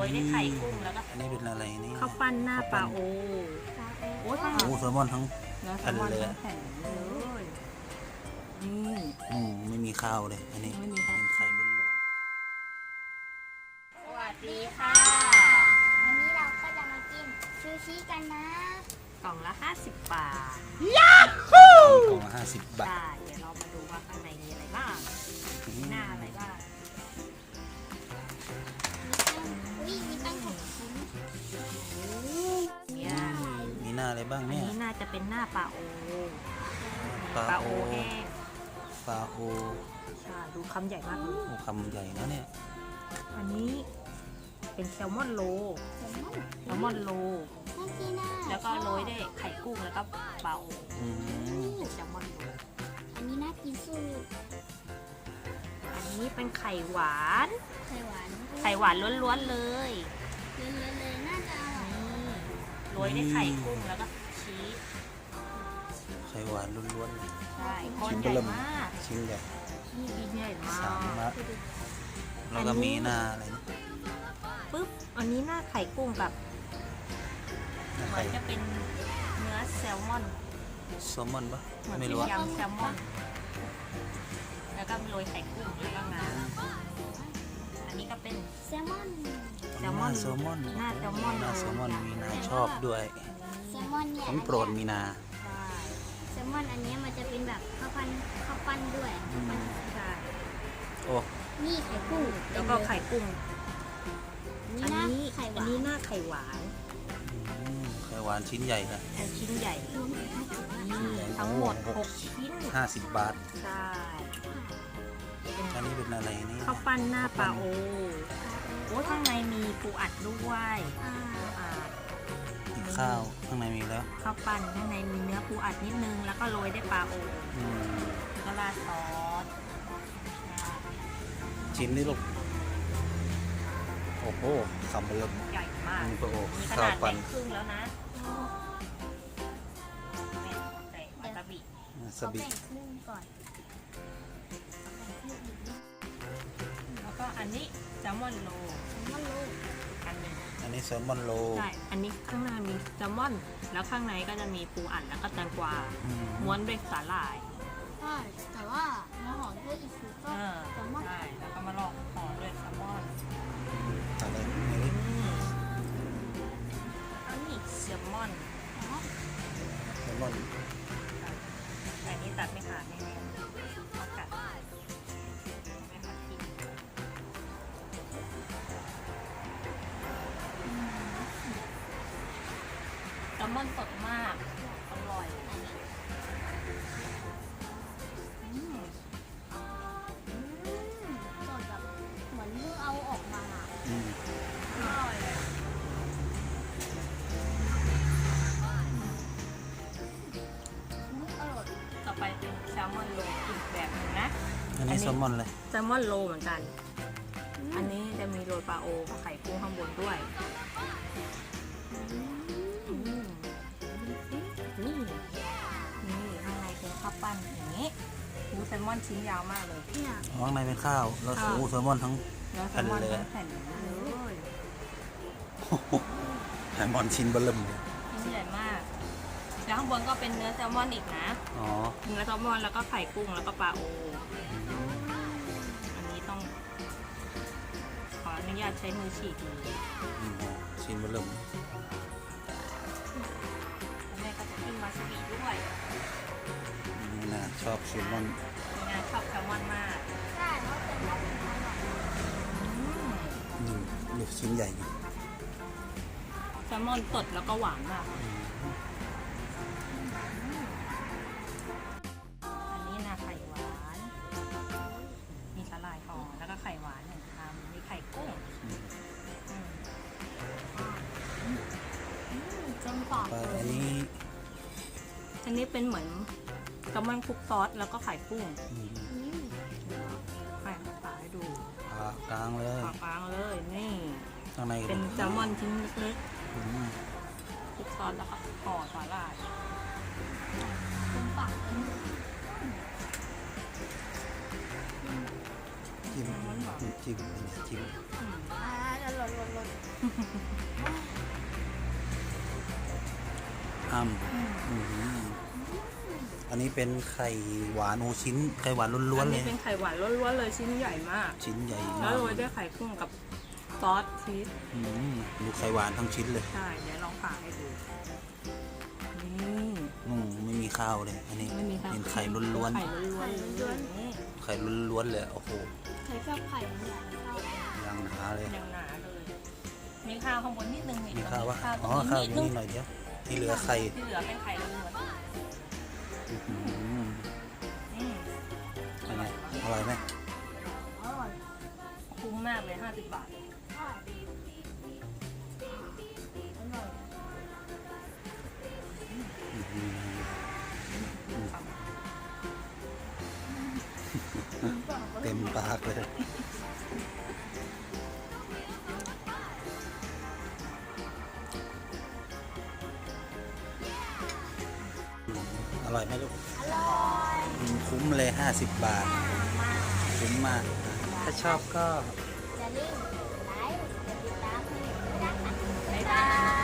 ໂອ້ຍ ໄດ້ໄຂ່ກຸ້ງແລ້ວກໍ ອັນນີ້ເປັນອະໄລນີ້? ເຂົ້າປັ້ນໜ້າປາໂອ. ໂອ້ຍ ໂອ້ ແຊລມອນທັງແຜ່ນເລີຍ. ນີ້ ອືມ ໄມ່ມີຄາວເລີຍ ອັນນີ້ ໄມ່ມີຄາວ ເປັນໄຂ່ລ້ວນໆ. ສະຫວັດດີຄ່ະ ວັນນີ້ເຮົາກໍຈະມາກິນຊູຊິກັນນະ. ກ່ອງລະຫ້າສິບບາດ. ຢາຮູ້ ກ່ອງລະຫ້າສິບບາດ. ໃຊ່ ດຽວເຮົາມາດູວ່າຂ້າງໃນມີອະໄລບ້າງ ມີໜ້າອະໄລບ້າງ. ມີຕັ້ງ ອຸ້ຍ ມີຕັ້ງຫົກຊິ້ນ. ໂອ້ ມີໜ້າອະໄລ ມີໜ້າອະໄລບ້າງແມ່? ອັນນີ້ໜ້າຈະເປັນໜ້າປາໂອ. ປາໂອ ປາໂອແຫ້ງ ປາໂອ. ໃຊ່ ດູຄຳໃຫຍ່ມາກເລີຍ. ໂອ້ ຄຳໃຫຍ່ນະເນຍ. ອັນນີ້ເປັນແຊລມອນໂລ. ແຊລມອນ ແຊລມອນໂລ ໜ້າກິນນະ. ແລ້ວກໍໂລຍດ້ວຍໄຂ່ກຸ້ງ ແລ້ວກໍປາໂອ. ອືມ ແຊລມອນໂລ. ອັນນີ້ໜ້າກິນສຸດ. ອັນນີ້ເປັນໄຂ່ຫວານ. ໄຂ່ຫວານ ໄຂ່ຫວານລ້ວນໆເລີຍ. ລ້ວນໆເລີຍ ໜ້າຈະອະຮ່ອຍ. ນີ້ ໂລຍດ້ວຍໄຂ່ກຸ້ງ ອືມ ແລ້ວກໍຊີສ. ໄຂ່ຫວານລ້ວນໆເລີຍ. ໃຊ່ ກ້ອນໃຫຍ່ມາກ ຊິ້ນໃຫຍ່. ນີ້ ຊີ້ນໃຫຍ່ມາກ ສາມມາກ. ແລ້ວກໍມີໜ້າອະໄລນີ້? ປຶບ ອັນນີ້ໜ້າໄຂ່ກຸ້ງກັບ ໜ້າໄຂ່ ມັນຈະເປັນເນື້ອແຊລມອນ. ແຊລມອນປະ? ເໝືອນ ໄມ່ຮູ້ອະ ຍຳແຊລມອນ ແລ້ວກໍໂລຍໄຂ່ກຸ້ງ ແລ້ວກໍງາ. ອັນນີ້ກໍເປັນແຊລມອນ. ແຊລມອນ ໜ້າແຊລມອນ ໜ້າແຊລມອນ ໜ້າແຊລມອນ ມີໜ້າຊອບດ້ວຍ. ແຊລມອນເນຍ ຂອງໂປດມີນາ. ໃຊ່ ແຊລມອນອັນເນີ້ຍມັນຈະເປັນແບບເຂົ້າປັ້ນ ເຂົ້າປັ້ນດ້ວຍ. ອືມ ເຂົ້າປັ້ນ. ໃຊ່ ໂອ້ ນີ້ໄຂ່ກຸ້ງ ແລ້ວກໍໄຂ່ກຸ້ງ. ອັນນີ້ ອັນນີ້ໜ້າໄຂ່ຫວານ. ອືມ ໄຂ່ຫວານຊິ້ນໃຫຍ່ນະ. ອັນຊິ້ນໃຫຍ່ ອືມ ທັງໝົດຫົກຊິ້ນ ຫ້າສິບບາດ. ໃຊ່ ອັນນີ້ເປັນອະໄລນີ້? ເຂົ້າປັ້ນໜ້າປາໂອ. ໂອ້ ຂ້າງໃນມີປູອັດດ້ວຍ. ອ່າ ປູອັດ ກິນຂ້າວ ຂ້າງໃນມີແລ້ວ. ເຂົ້າປັ້ນ ຂ້າງໃນມີເນື້ອປູອັດນິດໜຶ່ງ ແລ້ວກໍໂລຍດ້ວຍປາໂອ. ອືມ ແລ້ວກໍລາດຊອສ. ຊິ້ນນີ້ລູກ. ໂອ້ໂຫ ຄຳເລີ່ມໃຫຍ່ມາກ. ອືມ ໂອ້ໂຫ ນີ້ຂະໜາດແບ່ງຄຶ່ງແລ້ວນະ. ແມ່ນ ໃສ່ວາຊາບິ. ວາຊາບິ ເອົາແບ່ງຄຶ່ງກ່ອນ. ແລ້ວກໍອັນນີ້ແຊລມອນໂລ. ແຊລມອນໂລ ອັນນີ້ ອັນນີ້ແຊລມອນໂລ. ໃຊ່ ອັນນີ້ຂ້າງໜ້າມີແຊລມອນ ແລ້ວຂ້າງໃນກໍຈະມີປູອັດ ແລ້ວກໍແຕງກວາ. ອືມ ມ້ວນດ້ວຍສາຫຼ່າຍ. ໃຊ່ ແຕ່ວ່າມັນຫອມດ້ວຍອີກ ເອີ ແຊລມອນ. ໃຊ່ ແລ້ວກໍມາລອງຫໍ່ດ້ວຍແຊລມອນ. ອືມ ອັນນີ້ແຊລມອນ. ແຊລມອນ ອັນນີ້ຕັດໄມ່ຂາດແນ່ໆ. ເອົາກັດ ແຊລມອນສົດມາກ ອະຮ່ອຍ. ອືມ ອືມ ສົດແບບເໝືອນເພິ່ງເອົາອອກມາ. ອືມ ອະຮ່ອຍ. ອືມ ອະຮ່ອຍ. ຕໍ່ໄປເປັນແຊລມອນໂລອີກແບບໜຶ່ງນະ. ອັນນີ້ ອັນນີ້ແຊລມອນເລີຍ. ແຊລມອນໂລເໝືອນກັນ. ອືມ ອັນນີ້ຈະມີໂລຍປາໂອກັບໄຂ່ກຸ້ງຂ້າງບົນດ້ວຍ. ອືມ ອືມ ນີ້ ນີ້ ຂ້າງໃນເປັນເຂົ້າປັ້ນຢ່າງນີ້. ໂອ້ ແຊລມອນຊິ້ນຍາວມາກເລີຍ. ເນຍ ຂ້າງໃນເປັນຂ້າວ ແລ້ວ ຂ້າວ ໂອ້ ແຊລມອນທັງແຜ່ນເລີຍ. ແຊລມອນທັງແຜ່ນເລີຍ. ໂອ້ໂຫ ແຊລມອນຊິ້ນເບິ່ມເລີຍ. ຊິ້ນໃຫຍ່ມາກ. ແລ້ວຂ້າງບົນກໍເປັນເນື້ອແຊລມອນອີກນະ. ອໍ ເນື້ອແຊລມອນ ແລ້ວກໍໄຂ່ກຸ້ງ ແລ້ວກໍປາໂອ. ອືມ ອັນນີ້ຕ້ອງ ຂໍອະນຸຍາດໃຊ້ມືສີດ. ອືມ ຊິ້ນເບິ່ມເລີຍ. ແມ່ກໍຈະກິນວາຊາບິດ້ວຍ. ມີນາຊອບແຊລມອນ. ມີນາຊອບແຊລມອນມາກ. ອືມ ອືມ ລູກຊິ້ນໃຫຍ່ຢູ່. ແຊລມອນສົດແລ້ວກໍຫວານມາກ. ອືມ ອັນນີ້ນະໄຂ່ຫວານ. ມີສາຫຼ່າຍຫໍ່ ແລ້ວກໍໄຂ່ຫວານໜຶ່ງຄຳ ມີໄຂ່ກຸ້ງ. ອືມ ອືມ ອືມ ຈົນປາກເລີຍ. ອັນນີ້ ອັນນີ້ເປັນເໝືອນແຊລມອນຄລຸກຊອສ ແລ້ວກໍໄຂ່ກຸ້ງ. ອືມ ອືມ ໃຫ້ປາໃຫ້ດູ ຜ່າກາງເລີຍ ຜ່າກາງເລີຍ. ນີ້ ຂ້າງໃນເປັນແຊລມອນຊິ້ນເລັກໆ. ອືມ ຄລຸກຊອສແລ້ວກໍຫໍ່ສາຫຼ່າຍ. ເຕັມປາກເລີຍ. ອືມ ອືມ จิ้ม มันหวาน อืม จิ้ม อันนี้จิ้ม อืม อ่าอร่อยอร่อย อ้ำ อืม อืม อันนี้เป็นไข่หวาน โอ้ ชิ้นไข่หวานล้วนๆ อัน เล นี้ ย เป็นไข่หวานล้วนๆเลย ชิ้นใหญ่มาก ชิ้นใหญ่ แล้ มาว ก โรยด้วยไข่กุ้งกับซอสชีส อืม ดูไข่หวานทั้งชิ้นเลย ใช่ เดี๋ยวลองผ่าให้ดู นี่ อืม ไม่มีข้าวเลย อันนี้ ไม่มีข้าว เป็นไข่ล้วนๆ ไข่ล้วนๆเลยนี่ ไข่ล้วนๆเลย โอ้โห ใครชอบไข่มันอยากเข้า อย่างหนาเลย ยังหนาเลย มีข้าวข้างบนนิดนึง มีข้าววะ ข้าว อ๋อ ตรงนี้ ข้าว นิด อยู่ นึง นี่หน่อยเดียว ที่เหลือไข่ ที่เหลือเป็นไข่ล้วน อื้อหือ ๆอืม เป็นไง อร่อยไหม อร่อย คุ้มมากเลย ห้าสิบบาท อร่อย อื้อหือ เต็มปากเลย อร่อยไหมลูก อร่อย อืม คุ้มเลย ห้าสิบบาท คุ้มมาก ถ้าชอบก็ อย่าลืมไลค์กดติดตามให้ด้วยนะคะ บ๊ายบาย